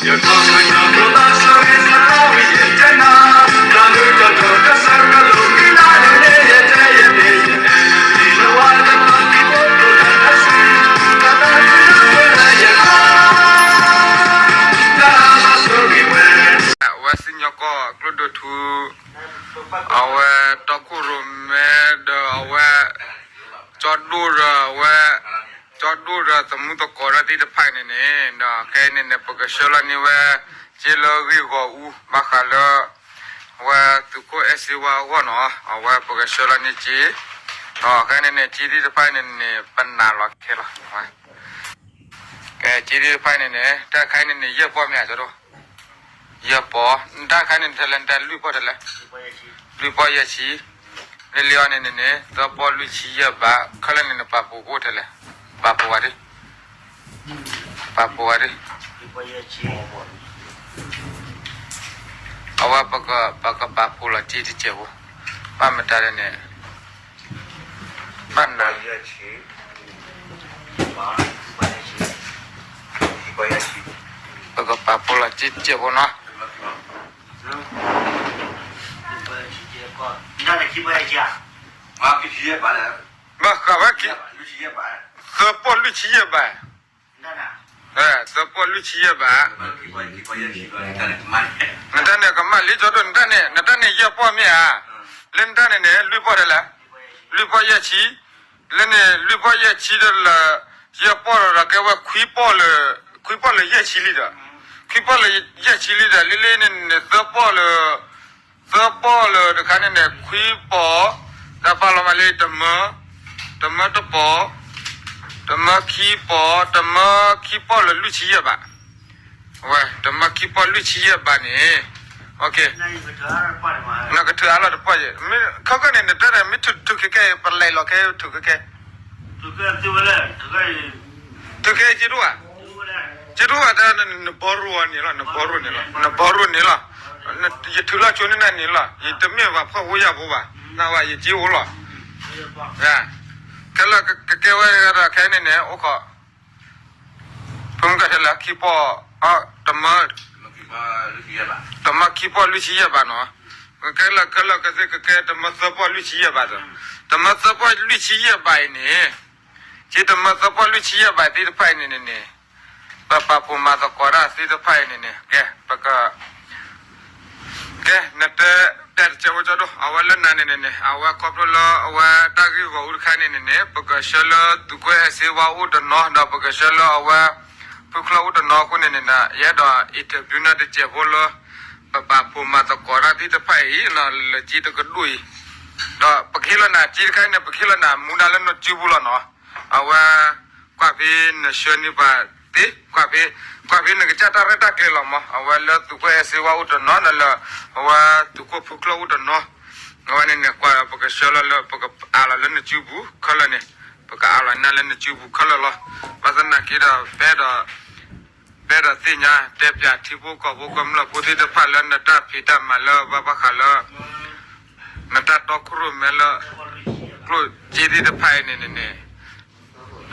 ဝဲစံၣ်ညီၣ်ကွီၢ်ကျိဒိၣ်ထူ အဝဲတီခိၣ်ရိၣ်မဲဒီးအဝဲ ကၠီဒိၣ်ဒီးအဝဲ ကၠီဒိၣ်ဒီးသမူသကိးတၢ်သ့ၣ်တဖၣ်အံၤန့ၣ်န့ၣ် ဒီးခဲအံၤန့ၣ်န့ၣ် ပကဆှၢလီၤန့ၢ်ဝဲ ကၠ့လၢဂ့ၢ်ဂီၤအူ ဘၣ်ဃးလၢ အဝဲသုးခိၣ်အဲၣ်စ့ဝါအဂီၢ်နီၤ အဝဲပကဆှၢလီၤန့ၢ်ကၠ့ ဒီးခဲအံၤန့ၣ်န့ၣ် ကၠ့သ့ၣ်တဖၣ်အံၤန့ၣ်န့ၣ် ပနာ်လီၤခဲလီၤ ကဲ ကၠ့သ့ၣ်တဖၣ်အံၤန့ၣ်န့ၣ် တၢ်ခါအံၤန့ၣ်န့ၣ် ယဲၢ်ပီၢ်မ့ၢ်ဧါ ကၠီဒိၣ် ယဲၢ်ပီၢ် နတၢ်ခါန့ၣ် ထဲလဲၣ် နတၢ်လွံၢ်ပီၢ်ထဲလဲၣ် လွံၢ်ပီၢ်ယဲၢ်ဆံ လၢလံအီၤန့ၣ်န့ၣ်န့ၣ် သၢပီၢ်လွံၢ်ဆံယဲၢ်ဘး ခဲလၢာ်န့ၣ်န့ၣ် ပာ်ဖှိၣ်ကအိၣ်ထဲလဲၣ် ပာ်ဖှိၣ်ဝဲဒၣ် ပာ်ဖှိၣ်ဝဲဒၣ် အဝဲပက ပကပာ်ဖှိၣ်လီၤကၠ့တစဲးဖိ ဘၣ်မတၤလဲၣ်န့ၣ် ဘၣ်န ပကပာ်ဖှိၣ်လီၤကၠ့တစဲးဖိနီၤ ဘၣ်ဃးဝဲ သၢပီၢ်လွံၢ်ဆံယဲၢ်ဘး သၢပီၢ်လွံၢ်ဆံယဲၢ်ဘး နတၢ်န့ၣ်ကမၣ်လံ ကၠီဒိၣ် နတၢ်န့ၣ် နတၢ်န့ၣ်ယဲၢ်ပီၢ်မ့ၢ်ဧါ လၢနတၢ်န့ၣ်န့ၣ် လွံၢ်ပီၢ်ထဲလဲၣ် လွံၢ်ပီၢ်ယဲၢ်ဆံ လၢန့ၣ် လွံၢ်ပီၢ်ယဲၢ်ဆံဒီးလၢ ယဲၢ်ပီၢ်ဒီး ကဲဝဲခွံပီၢ်လၢ ခွံပီၢ်လၢယဲၢ်ဆံလံဒီး ခွံပီၢ်လၢယဲၢ်ဆံလံဒီး လၢလၢန့ၣ်န့ၣ် သၢပီၢ်လၢ သၢပီၢ်လၢတခါန့ၣ်န့ၣ် ခွံပီၢ် တၢ်ပာ်လီၤမးလၢ တမၢ တမၢတပီၢ် တမၢခံပီၢ် တမၢခံပီၢ်လၢလွံၢ်ဆံယဲၢ်ဘး ဝဲ တမၢခံပီၢ်လွံၢ်ဆံယဲၢ်ဘးန့ၣ် နကထုးအါလီၤတပီၢ်ယဲၢ် မ့ၢ်ခီကီၢ်န့ၣ် နတၢ်န့ၣ် မ့ၢ်ထုးထုးခဲကဲ ပလဲၤလီၤခဲထုးခဲကဲ ထုးခဲက့ၤဒိၣ်ဧါ က့ၤဒိၣ်ဧါ တၢ်နဘီရိန့ၣ်လီၤ နဘီရိန့ၣ်လီၤ ယထုးလီၤဆိန့ၢ်နၤန့ၣ်လီၤ ယတမ့ၢ်ဘၣ်ဖှီၣ်ဖိယာ်ဖိဘၣ် နဝဲယက့ၤအိၣ်လီၤ ခဲလၢာ်ကကဲဝဲဒီးခဲအံၤန့ၣ်န့ၣ် အိၣ်ခိး ဖုမုၢ်ကထဲလၢခံပီၢ် တမၢ တမၢခံပီၢ်လွံၢ်ဆံယဲၢ်ဘးနီၤ ကဲလၢာ်ကဲလၢာ်ကသ့ကကဲ တမၢသၢပီၢ်လွံၢ်ဆံယဲၢ်ဘးသၢ တမၢသၢပီၢ်လွံၢ်ဆံယဲၢ်ဘးအံၤန့ၣ် က့တမၢသၢပီၢ်လွံၢ်ဆံယဲၢ်ဘးသ့ၣ်တဖၣ်အံၤန့ၣ်န့ၣ် ပပာ်ဖှိၣ်မၤသကိးတၢ်သ့ၣ်တဖၣ်အံၤန့ၣ်န့ၣ် ကဲ ပက ကဲ နတဲတဲတစဲးဖိကၠီဒိၣ် အဝဲလၢနၤန့ၣ်န့ၣ်န့ၣ် အဝဲခီဖျိလၢအဝဲတၢ်ဂ့ၢ်ဂီၤအူတခါန့ၣ်န့ၣ်န့ၣ် ပကဆှၢလၢသုးကွဲးအဲၣ်စ့ဝါအိၣ်တနီၤ ဒီးပကဆှၢလၢအဝဲ ဖုချၢအိၣ်တနီၤအဃိန့ၣ်န့ၣ် ယအဲၣ်ဒိး interview နၤတစဲးဖိလၢ ပပာ်ဖှိၣ်မၤသကိးတၢ်သ့ၣ်တဖၣ်အံၤ လၢက့တကဒိၣ်အံၤ ဒီးပကဟ့ၣ်လီၤနၤက့တခါန့ၣ် ပကဟ့ၣ်လီၤနၤမူဒါလၢနစုပူၤလီၤနီၤ အဝဲ ကွၢ်ဖဲနဆှၢန့ၢ်ပှၤသ့ ကွၢ်ဖဲ ကွၢ်ဖဲနကစၢ်တၢ်ရဲၣ်တၢ်ကျဲၤလီၤမး အဝဲလၢသုးကွဲးအဲၣ်စ့ဝါအိၣ်တနီၤ လၢ အဝဲသုးခိၣ်ဖုချၢအိၣ်တနီၤ အဝဲန့ၣ်န့ၣ် ကွၢ်ပကဆှၢလီၤလၢ ပကအးလီၤလၢနစုပူၤခဲလၢာ်န့ၣ် ပကအးလီၤနၤလၢနစုပူၤခဲလၢာ်လီၤ ဘၣ်ဆၣ်သနာ်က့ဒီး ပအဲၣ်ဒိး ပအဲၣ်ဒိးသ့ၣ်ညါ တဲပၠးထံဖိကီၢ်ဖိကမျၢၢ်ဖိသ့ၣ်တဖၣ်လၢနတၢ်ဖံးတၢ်မၤလၢဘၣ်ဘၣ်ဃးလၢ နတၢ်တီခိၣ်ရိၣ်မဲလၢ ကျိၣ်စ့သ့ၣ်တဖၣ်အံၤန့ၣ်န့ၣ်န့ၣ်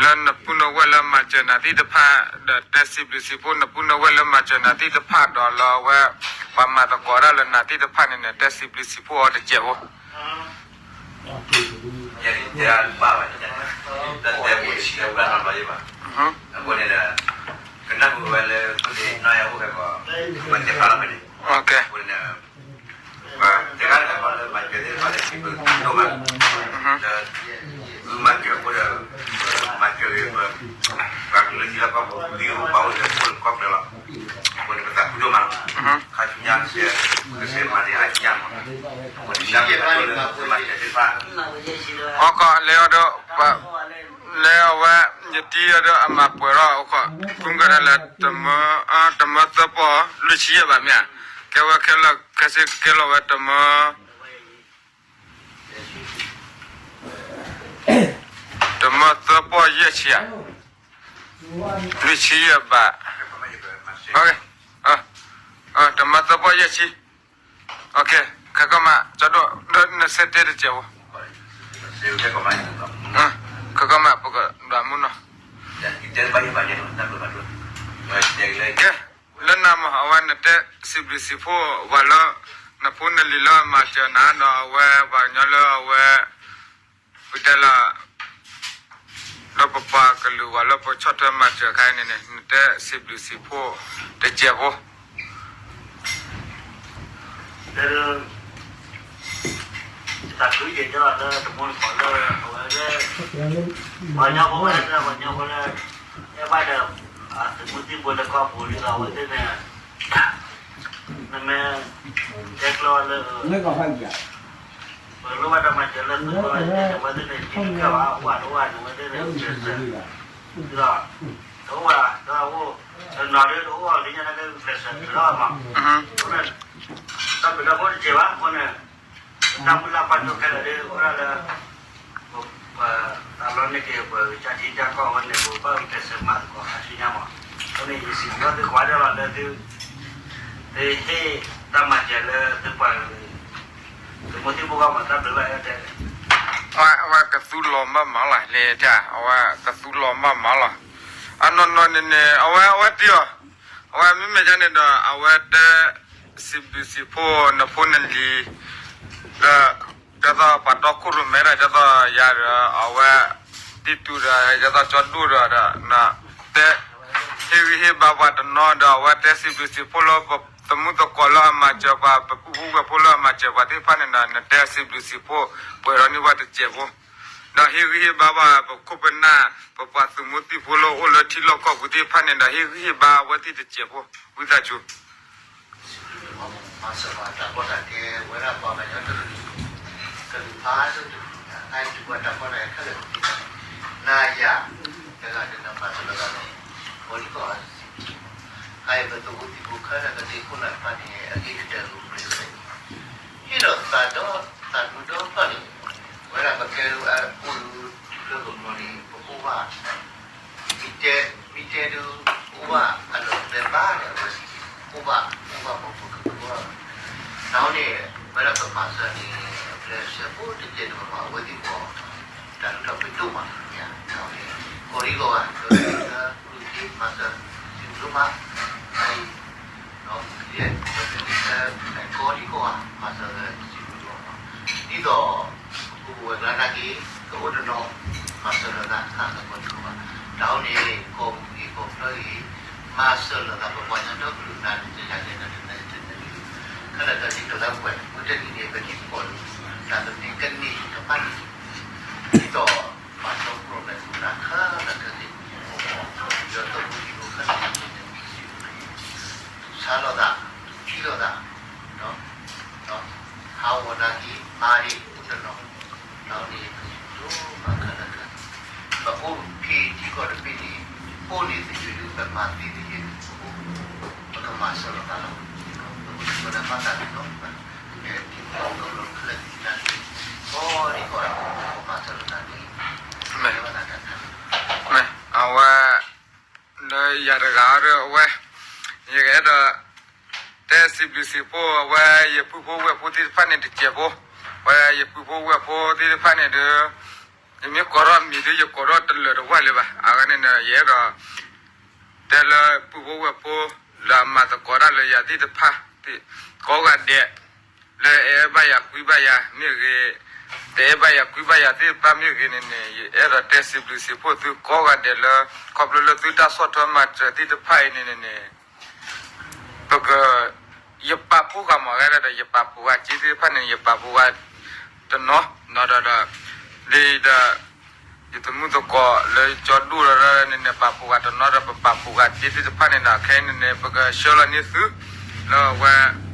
လၢနပုၢ်နဝဲၢ်လၢမၤစၢၤနၤသ့ၣ်တဖၣ် ဒီးတဲစံးဘျုးစံးဖှိၣ် နပုၢ်နဝဲၢ်လၢမၤစၢၤနၤသ့ၣ်တဖၣ်ဒီးလၢအဝဲ ပှၤမၤသကိးတၢ်လၢနၤသ့ၣ်တဖၣ်န့ၣ်န့ၣ် တဲစံးဘျုးစံးဖှိၣ်အီၤတစဲးဖိ ယဲ ယဲ ဘၣ်ဝဲ တၢ်တဲပူၤ ယဲ ဝဲ နီၤလီၤ ယဲ ဘၣ် အဃိန့ၣ်ဒီး ကနၢ်ဟူဝဲလၢ ခိၣ်န့ၣ်နီၢ်ယဲအိၣ်ဖဲကီး ဝဲတဲဖျါလီၤဖဲန့ၣ် အဃိန့ၣ်ဒီး ပှၤတဂၤတဂၤလၢမၤစၢၤသ့ၣ်တဖၣ်လၢ စံးဘျုးဒိၣ်မး လၢ သုမၤစၢၤအဃိဒီး မၤစၢၤဂ့ၤပ ပှၤကလုာ်လၢထံလၢကီၢ်ပူၤ ဒ်အိၣ်ပှၤအိၣ်လၢပအိၣ်လၢကီၢ်ချၢလီၤ. အဃိန့ၣ် ပသးခုဒိၣ်မးလီၤ. ခါဆူညါ ကစၢ်မၤန့ၢ်အါဆူညါမး အဃိန့ၣ် ကစၢ်မၤစၢၤသ့ၣ်တဖၣ် အိၣ်ခိးလဲၤအီၤဒီး လဲၤအဝဲ ယတံၤအီၤဒီးအမၤပှဲၤထီၣ်အိၣ်ခိး ဖုကဒၣ်လၢ တမၢ တမၢသၢပီၢ်လွံၢ်ဆံယဲၢ်ဘးမ့ၢ်ဧါ, ကဲဝဲခဲလၢာ်ခဲဆ့ကကဲလီၤဝဲတမၢ တမၢသၢပီၢ်ယဲၢ်ဆံဧါ, လွံၢ်ဆံယဲၢ်ဘး, တမၢသၢပီၢ်ယဲၢ်ဆံ, ခဲကီၢ်မး ကၠီဒိၣ် ဒီးနဆဲးတဲတစဲးဖိ, ခဲကီၢ်မး ပကဒွးမုၢ်နီၤ, ကဲ လၢနၤမး တဲစံးဘျုးစံးဖှိၣ်ပှၤလၢ နဖိနလံၤလၢအမၤစၢၤနၤဒီး အဝဲပှၤကညီလၢအဝဲ ပတဲလၢ ဒီးပပှၤကလုာ်ပှၤလၢပဆီၣ်ထွဲမၤစၢၤခါအံၤန့ၣ်န့ၣ် နတဲစံးဘျုးစံးဖှိၣ်တစဲးဖိ တၢ်ကလုၢ်ယဲၢ်လၢတမူတကိးလၢ အဝဲလၢ ပှၤကညီဖိဝဲလၢ ပှၤကညီဖိလၢ အဲၣ်ဘၣ်ဒီး သုးမုၢ်သံၣ်ဘိလၢကီၢ်ပူၤဒ်သိးအဝဲသ့ၣ်န့ၣ် နမ့ၢ် တဲကျီလၢ ပလိၣ်ဘၣ်တၢ်မၤစၢၤလၢသုးဖိ အဝဲသ့ၣ်န့ၣ် တကဲဘၣ် ဝဲတအိၣ်န့ၣ် အဝဲသ့ၣ်န့ၣ် ဒီး တအိၣ်ဘၣ် ဒီးအိၣ် တနီၤဒ်တအိၣ်လၢညါန့ၣ် ကကျဲးစၢးတလီၤမး အဃိန့ၣ် တၢ်ဘျုးတၢ်ဖှိၣ်တစဲးဘၣ် အဃိန့ၣ် တၢ်မုၢ်လၢ်ကွၢ်စိခဲလၢာ်ဒ် အိၣ်ဒၣ်လၢ ပတၢ်လီၢ်န့ၣ်က့ၤ ပကစၢ်ထံကစၢ်ကီၢ်အဃိန့ၣ် ပဘၣ်ကျဲးစၢးမၤသကိးအါစုညါမး အဃိန့ၣ် ယစံးဘျုးသုကိးဂၤဒဲးလီၤလၢသု သုဟ့ၣ်တၢ်မၤစၢၤလၢသုပှၤ သုးမုၢ်သံၣ်ဘိဂီၢ်မး တၢ်ဘျုးဘၣ်တဲ အဝဲကသူလီၤမၢ်မးလီၤ လၢတၢ် အဝဲကသူလီၤမၢ်မးလီၤ အနီၢ်နီၢ်န့ၣ်န့ၣ် အဝဲ အဝဲတ့ၢ်အီၤ အဝဲမ့မ့ၢ်ဒ်န့ၣ်ဒီး အဝဲတဲ စံးဘျုးစံးဖှိၣ်နဖိနလံၤ လၢ ဒ်သိးပှၤတီခိၣ်ရိၣ်မဲဒီး ဒ်သိးယၤဒီး အဝဲ တံတူးဒီး ဒ်သိးကၠီဒိၣ်ဒီး ဒီး တဲ ဟ့ၣ်ဂံၢ်ဟ့ၣ်ဘါပှၤတနီၤဒီး အဝဲတဲစံးဘျုးစံးဖှိၣ်လၢ ပသုးမုၢ်သကိးလၢအမၤစၢၤပှၤ ပပုၢ်ဖိဝဲၢ်ဖိလၢအမၤစၢၤပှၤသ့ၣ်တဖၣ်န့ၣ်ဒီး နတဲစံးဘျုးစံးဖှိၣ် ပှဲၤဒီးန့ၢ်ဝဲတစဲးဖိ ဒီးဟ့ၣ်ဂံၢ်ဟ့ၣ်ဘါပှၤ ပခိၣ်ပနၢ် ပပှၤသုးမုၢ်သံၣ်ဖိလၢအိၣ်လၢထံလီၢ်ကီၢ်ပူၤသ့ၣ်တဖၣ်န့ၣ်ဒီး ဟ့ၣ်ဂံၢ်ဟ့ၣ်ဘါအဝဲသ့ၣ်တစဲးဖိ ဝံသးစူၤ မၤစၢၤပှၤတၢ်ကီတၢ်ခဲ ဝဲဒၣ်ပှၤကညီတကလုာ် ကလုာ်ဖးဒိၣ်တကလုာ် အအံၤဒုးပှၤတၢ်ကီတၢ်ခဲခဲလၢာ်ကသ့ၣ်ညါန့ၣ် နၤယၤ တဂၤဒီးနမၤစၢၤလီၤသးလီၤ ကိးဒံကီး အံၤ ပသုးဖိသံၣ်ဖိခဲလၢာ်ကသ့ၣ်ခိၣ်နၢ်တဖၣ်န့ၣ် အဂ့ၤကတၢၢ်အိၣ်ဖျဲၣ်ဖျဲၣ် ဟ့ၣ်လီၤသးဒီးသးဒူဒီဖျၢၣ်န့ၣ် ဝဲဒၣ်ပကဲအိၣ်လၢထူလၢကမီၤန့ၣ် ပအိၣ်ဘၣ် မ့ၢ်တဲ မ့ၢ်တဲဒုး အိၣ်ဘၣ်အလီၢ်ကျဲဘၣ်န့ၣ် အဝဲ အိၣ်ဘၣ် အိၣ်ဘၣ်ပှၤဖိကမီၤ တၢ်န့ၣ် ဝဲဒၣ်ပမၤစၢၤန့ၣ် အပျဲၢ်ဆၢဖိတကဲန့ၣ် ပမၤအဝဲသ့ၣ်ကီး တၢ်ဒိၣ်ထီၣ်ပှဲၤဒိၣ်မး တၢ်န့ၣ် ကိးဒံကီးဘၣ် ဒီးလၢကလုၢ်က့မၤစၢၤ စံးဘျုးမး အအံၤ ဒီးကဲ ဒီးကလုၢ်ကဲ ကိးဒံကီးဘၣ် မၤစၢၤစံးဘျုးမး ဒ်သိး ပဝဲၢ်ကျါနာ်က့ ကအိၣ်တနီၤ မၤစၢၤလီၤသး သးသကိးတကီးဘၣ် တၢ်အံၤန့ၣ် ကီၢ်ပူၤဂ့ၤ ကီၢ်ချၢဂ့ၤ မၤစၢၤလီၤသး ပပှၤကညီဒီကလုာ်နၤ တဂၤလၢ်နၤ တဂၤလၢ်နၤ ခဲလၢာ်ခဲဆ့ ကလၢပှဲၤ မ့ၢ်တနံၤန့ၣ် ပထံပကီၢ်လၢ တၢ်သန့ၤကန့ၢ်တဖၣ်န့ၣ် ဒ်သိး ပှၤစီကီၢ်မဲာ်ခိၣ်နၢ်ခဲလၢာ်ခဲဆ့ ဒီးသုးဖိသံၣ်ဖိခဲလၢာ်ခဲဆ့န့ၣ် ဆါလီၤသး ထံၣ်လီၤသး ဟးဂီၤနာ်က့ မၤဒံးအိၣ်တနီၤ ဒီးန့ၣ် ပကစၢ်ဒိၣ်မးခဲလၢာ်ခဲဆ့ ပအိၣ်ဖဲထံကီၢ်တဘ့ၣ်န့ၣ် အိၣ်န့ၣ်သယုၢ်ဒုး ပမၤသ့သယုၢ်ဒုး ပအိၣ် ပကမၤစၢၤလီၤသးလီၤ ပကစၢ်ဒိၣ်မးသးလီၤ ပထံကီၢ်ကီၢ်လီၤခဲလၢာ်သ့ၣ်တဖၣ်န့ၣ် ကိးဒံကီး ပမၤစၢၤလီၤသးန့ၣ် မ့ၢ် အဝဲ လၢယၤတဂၤဒီးအဝဲ ယကအဲၣ်ဒိး တဲစံးဘျုးစံးဖှိၣ်အဝဲ ယပုၢ်ဖိဝဲၢ်ဖိသ့ၣ်တဖၣ်န့ၣ်တစဲးဖိ ဝဲယပုၢ်ဖိဝဲၢ်ဖိသ့ၣ်တဖၣ်န့ၣ်ဒီး ယမ့ၢ်ကိးထီၣ်မံၤဒီး ယကိးထီၣ်တလၢာ်တဝၢ်လၢၤဘၣ် အဂၤန့ၣ် ယအဲၣ်ဒိး တဲလၢပုၢ်ဖိဝဲၢ်ဖိ လၢအမၤသကိးတၢ်လၢယၤသ့ၣ်တဖၣ် ကိးဂၤဒဲး လၢအဲၣ်ဘၣ်ယၤကွံဘၣ်ယၤမ့ၢ်ဂ့ၤ, တအဲၣ်ဘၣ်ယၤကွံဘၣ်ယၤသ့ၣ်တဖၣ်မ့ၢ်ဂ့ၤန့ၣ်န့ၣ် ယအဲၣ်ဒိးတဲစံးဘျုးစံးဖှိၣ်သုကိးဂၤဒဲးလၢ ခီဖျိလၢသုတၢ်ဆီၣ်ထွဲမၤစၢၤသ့ၣ်တဖၣ်အံၤန့ၣ်န့ၣ် ပက ယပာ်ဖှိၣ်ဃာ်မၤဂ့ၤဒီး ယပာ်ဖှိၣ်ဃာ်စ့သ့ၣ်တဖၣ်န့ၣ် ယပာ်ဖှိၣ်ဃာ်တနီၤနီၤဒီး လၢဒီး ယတမုၢ်သကိးလၢကၠီဒိၣ်ဒီးန့ၣ်န့ၣ် ပာ်ဖှိၣ်ဃာ်တနီၤဒီး ပပာ်ဖှိၣ်ဃာ်စ့သ့ၣ်တဖၣ်န့ၣ်ဒီး ခဲအံၤန့ၣ်န့ၣ် ပကဆှၢလီၤန့ၢ်သု လၢအဝဲ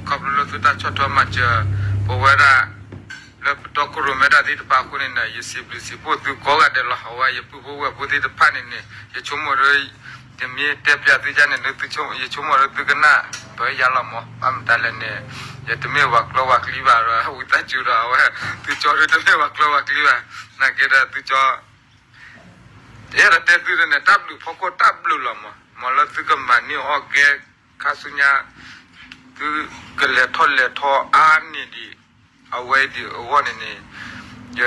ခီဖျိလၢသုတၢ်ဆီၣ်ထွဲမၤစၢၤ ပဝဲဒၣ် လၢပတီခိၣ်ရိၣ်မဲတၢ်သ့ၣ်တဖၣ်အဃိန့ၣ်ဒီး ယစံးဘျုးစံးဖှိၣ်သုကိးဂၤဒဲးလီၤ. အဝဲယပုၢ်ဖိဝဲၢ်ဖိသ့ၣ်တဖၣ်န့ၣ်န့ၣ် ယဆိကမိၣ်ဒီး တမ့ၢ်တဲပျးသုကန့ၣ်ဒီး ယဆိကမိၣ်ဒီးသုကနၣ်ပၢယၤလီၤမး. ဘၣ်မတၤလဲၣ်န့ၣ် ယတမ့ၢ်ပှၤကျီပှၤကျံဘၣ်ဒီး ဝံသးစူၤဒီး အဝဲ သုကၠီဒီးတမ့ၢ်ပှၤကျီပှၤကျံဘၣ်. နာ်က့ဒီးသုကၠီ ယအဲၣ်ဒိးတဲသုဒီးန့ၣ် တၢ်ဘျုးဖီခိၣ်တၢ်ဘျုးလီၤမး. မ်လၢသုကမၤန့ၢ်အီၣ်ကဲ ခါဆူညါ သုကလဲၤထီၣ်လဲၤထီအါန့ၢ်ဒံး အဝဲဒံးအဂီၢ်န့ၣ်န့ၣ် ယ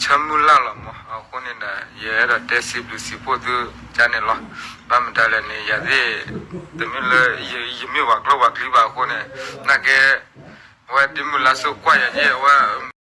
ဆၢမုၢ်လၢ်လီၤမး, အဃိန့ၣ်ဒီး ယအဲၣ်ဒိးတဲစံးဘျုးစံးဖှိၣ်သုကန့ၣ်လီၤ. ဘၣ်မတၤလဲၣ်န့ၣ် ယၤသ့ၣ် တမ့ၢ်လၢ ယမ့ၢ်ပှၤကျိပှၤကျံဘၣ်အဃိန့ၣ်, နာ်က့ အဝဲဒ့မုၢ်လါစိၤကွၢ်ယၤက့ အဝဲ